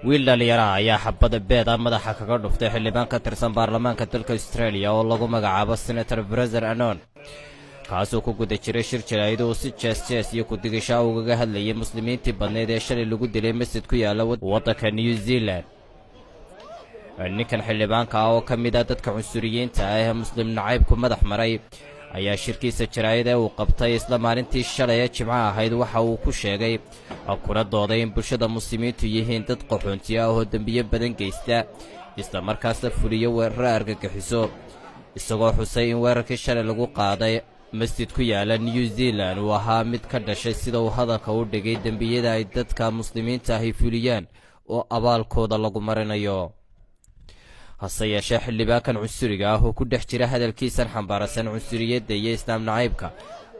Wiil dhalinyaraha ayaa xabada beeda madaxa kaga dhuftay xildhibaan ka tirsan baarlamaanka dalka Australia oo lagu magacaabo Senator Fraser Anning, kaasoo ku guda jiray shir jaraa'id uu si jees jees iyo ku-digashaa ugaga hadlayay Muslimiintii badnayd ee shalay lagu dilay masjid ku yaalla waddanka New Zealand. Ninkan xildhibaanka ah oo ka mid ah dadka cunsuriyiinta ah ee Muslim nacaybku madax maray ayaa shirkiisa jaraa'id ee uu qabtay isla maalintii shalay ee Jimco ahayd waxa uu ku sheegay kuna dooday in bulshada Muslimiintu yihiin dad qaxoonti ah oo dembiyo badan geysta, isla markaasna fuliyo weeraro argagixiso, isagoo xusay in weerarkii shalay lagu qaaday masjid ku yaala New Zealand uu ahaa mid ka dhashay, sida uu hadalka u dhigay, dembiyada ay dadka Muslimiinta ahi fuliyaan oo abaalkooda lagu marinayo. Hase yeeshee, xildhibaankan cunsuriga ah oo ku dhex jira hadalkiisan xambaarsan cunsuriyadda iyo Islaam nacaybka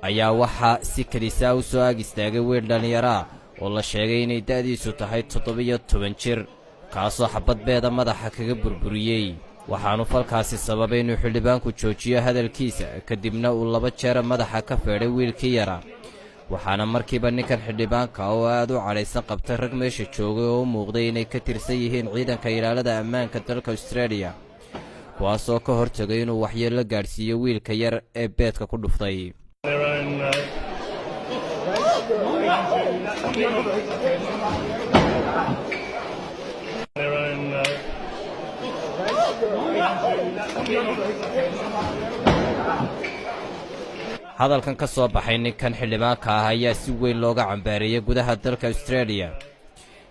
ayaa waxaa si kelisaa u soo ag istaagay wiil dhallinyaro ah oo la sheegay inay da'diisu tahay 17 jir, kaasoo xabad beeda madaxa kaga burburiyey. Waxaanu falkaasi sababay inuu xildhibaanku joojiyo hadalkiisa, kadibna uu laba jeer madaxa ka feedhay wiilkii yaraa. Waxaana markiiba ninkan xildhibaanka oo aad u cadhaysan qabtay rag meesha joogay oo u muuqday inay ka tirsan yihiin ciidanka ilaalada ammaanka dalka Australia, kuwaasoo ka hortegay inuu waxyeello gaadhsiiyo wiilka yar ee beedka ku dhuftay. Their own. Hadalkan ka soo baxay ninkan xildhibaanka ah ayaa si weyn looga cambaareeyey gudaha dalka Australia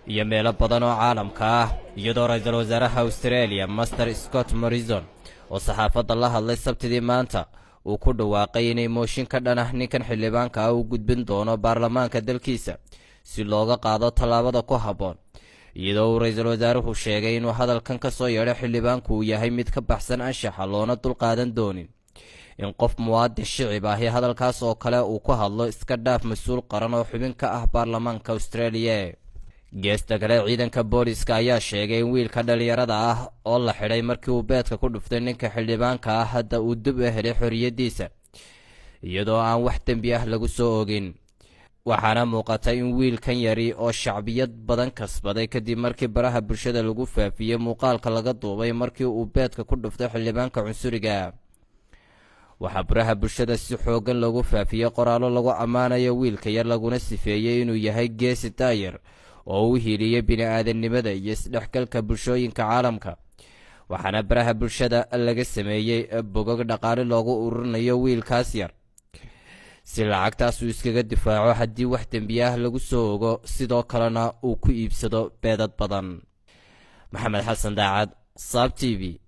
iyo meelo badan oo caalamka ah, iyadoo ra-iisul wasaaraha Australia, Mister Scott Morrison, oo saxaafadda la hadlay Sabtidii maanta, uu ku dhawaaqay inay mooshin ka dhan ah ninkan xildhibaanka ah u gudbin doono baarlamaanka dalkiisa si looga qaado tallaabada ku habboon, iyadoo uu ra-iisul wasaaruhu sheegay inuu hadalkan ka soo yeedho xildhibaanku uu yahay mid ka baxsan anshaxa, loona dulqaadan doonin in qof muwaadin shicib ahi hadalkaas oo kale uu ku hadlo, iska dhaaf mas-uul qaran oo xubin ka ah baarlamaanka Australia. Geesta kale, ciidanka booliska ayaa sheegay in wiilka dhalinyarada ah oo la xidhay markii uu beedka ku dhuftay ninka xildhibaanka ah hadda uu dib u helay xorriyaddiisa, iyadoo aan wax dembi ah lagu soo ogin. Waxaana muuqata in wiilkan yari oo shacbiyad badan kasbaday kadib markii baraha bulshada lagu faafiyey muuqaalka laga duubay markii uu beedka ku dhuftay xildhibaanka cunsuriga. Waxaa baraha bulshada si xooggan loogu faafiyey qoraallo lagu ammaanayo wiilka yar, laguna sifeeyey inuu yahay geesi daayar oo u hiiliyey bini-aadannimada iyo isdhexgalka bulshooyinka caalamka. Waxaana baraha bulshada laga sameeyey bogog dhaqaale loogu ururinayo wiilkaas yar si lacagtaas uu iskaga difaaco haddii wax dembi ah lagu soo ogo, sidoo kalena uu ku iibsado beedad badan. Maxamed Xasan Daacad, Saab TV.